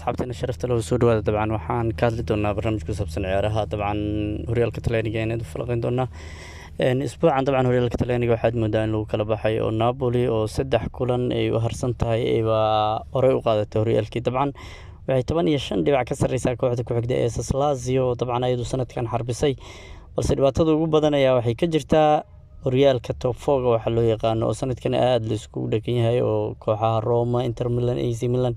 Asxaabteena sharafta leh, soo dhawaada. Dabcan waxaan ka hadli doonaa barnaamij ku saabsan ciyaaraha, dabcan horyaalka Talyaaniga ayaan u falaqeyn doonaa isbuucan. Dabcan horyaalka Talyaaniga waxaad moodaa in lagu kala baxay oo Napoli oo 3 kulan ay u harsan tahay ayba horey u qaadatay horyaalkii. Dabcan waxay 15 dhibic ka sarreysaa kooxda ku xigta ee Lazio, dabcan ayadu sanadkan xarbisay, balse dhibaatada ugu badan ayaa waxay ka jirtaa horyaalka top four-ga waxaa loo yaqaano oo sanadkan aada la iskugu dhegan yahay, oo kooxaha Roma, Inter Milan, AC Milan,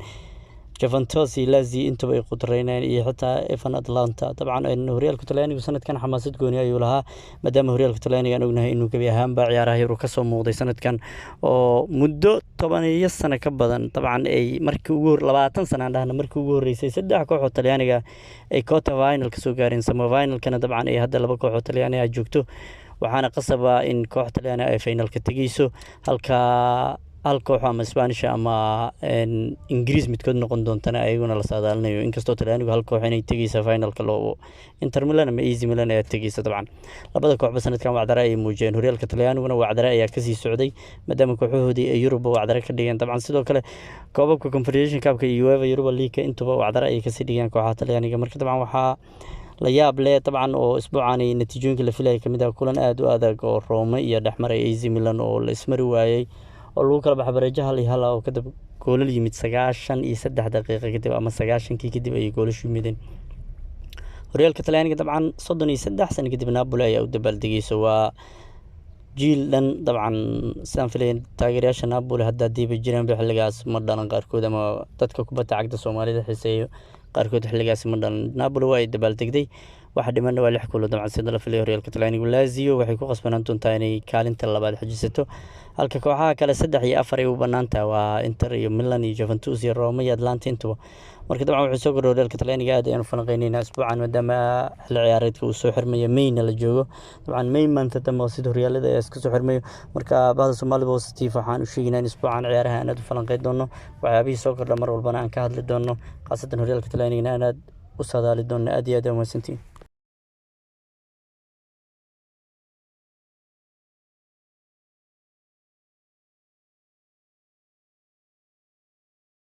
Juventus iyo Lazio intuba ay qudareynayaan, iyo xitaa Evan Atlanta. Dabcan horyaalka Talyaanigu sanadkan xamaasad gooni ayuu lahaa, maadaama horyaalka Talyaaniga aan ognahay inuu gebi ahaanba ciyaaraha Yurub kasoo muuqday sanadkan oo muddo 10 sano ka badan. Dabcan ay markii ugu 20 sano aan dhahna, markii ugu horreysay saddex koox oo Talyaaniga ay quarter final kasoo gaareen, semi finalkana dabcan ay hadda laba koox oo Talyaaniga joogto. Waxaana qasaba in koox Talyaani ay finalka tegeyso, halka hal koox ama Spanish ama Ingiriis midkood noqon doontana ayaguna la saadaalinayo, inkastoo Talyaanigu hal koox inay tegeysa finalka loo Inter Milan ama AC Milan ayaa tegeysa. Dabcan labada kooxba sanadkan wacdare ayay muujiyeen, horyaalka Talyaaniguna wacdare ayaa kasii socday, maadaama kooxahoodii ay Yurubba wacdare ka dhigeen. Dabcan sidoo kale koobabka Confederation Cupka iyo UEFA Europa League intuba wacdare ayay kasii dhigeen kooxaha Talyaaniga. Marka dabcan waxaa la yaab leh dabcan oo isbuucaani natiijooyinka la filaya kamid ah kulan aada u adag oo Rome iyo dhexmaray AC Milan oo la ismari waayey oo lagu kala baxa bareejo 1-1 oo kadib goolal yimid 93 daqiiqa kadib ama 90-kii kadib ayay goolashu yimideen. Horyaalka Talyaaniga dabcan 33 sano kadib Napoli ayaa u dabaaldegeysa, waa jiil dhan. Dabcan sidaan filaya taageerayaasha Napoli hadda hadiiba jiraanba xilligaas ma dhalan qaarkood, ama dadka kubadda cagta Soomaalida xiiseeyo qaarkood xilligaasi ma dhalan. Napoli waa ay dabaaldegday, waxa dhimanna waa lix kulo. Dabcan sida la filay horyaalka Talyaanigu Lazio waxay ku qasbanaan doontaa inay kaalinta labaad xajisato, halka kooxaha kale saddex iyo afar ay u bannaan tahay, waa Inter iyo Milan iyo Juventus iyo Roma iyo Atlanta intuba. Marka dabcan wuxuu soo kordhay horyaalka Talyaaniga aad ayaan u falanqeyneynaa isbuucan, maadaama xilli ciyaareedka uu soo xirmayo, Mayna la joogo. Dabcan May maanta dambe sida horyaalada ayaa iska soo xirmayo. Marka bahda Soomaali Positive waxaan u sheegaynaa in isbuucan ciyaaraha aan aad u falanqeyn doono, waxyaabihii soo kordha mar walbana aan ka hadli doono, khaasatan horyaalka Talyaanigana aan aad u saadaali doono. Aad iyo aad aa umahadsantihiin.